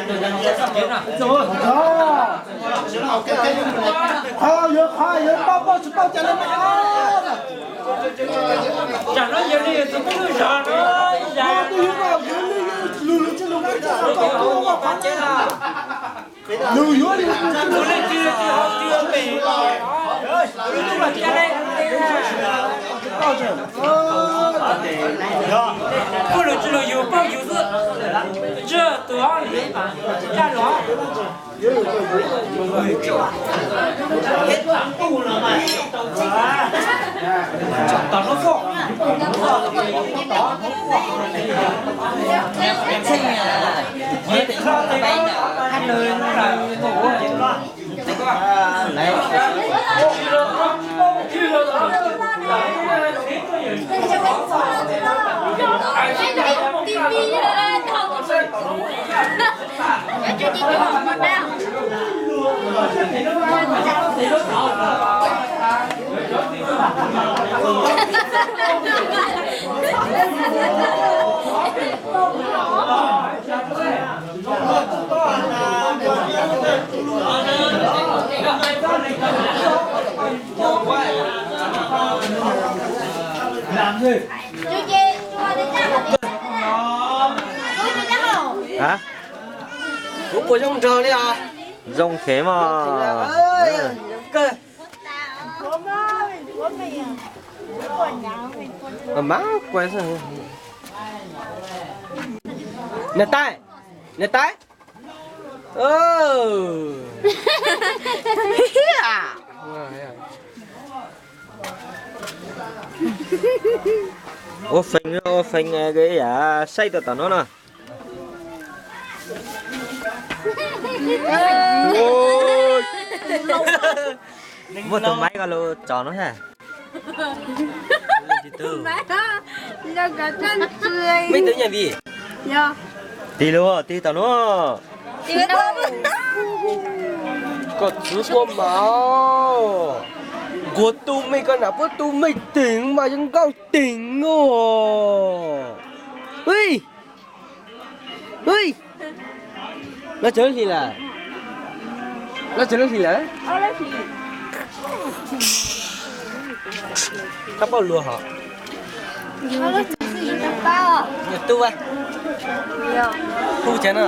Qhov yuav qhov yuav pauj pauj tsis pauj cas li mas. Tsam no yog li tus peb lub zos no, ib zag twb yuav pauj yuav li lug lug tsis lug no, lug yuav li lug tsis lug. Leej twg tsis hau twg pem los, lub tub los caj dab. Pauj lug tsis lug yug pauj yug xwb. Tswj tus ob li caj los. Hả? Kuv puas zoo nrog li os? Zoo khev mas. Kawg. Mas quay xwb. Niam tais, niam tais. Ua feem, ua feem, yam saib tau tom no no. Muaj tus maiv ko lug tso no ha. Maiv tus nyaj vim. Tig lug, tig tom no. Koj txwv kua mas. Nquag tu me koj nam puab tu me teem mas yeej nkauj teem os. Ui. Ui. Los tsev lub hlis lawm. Los tsev lub hlis lawm. Koj paub luag hos. Yog tub a. Hu cas no?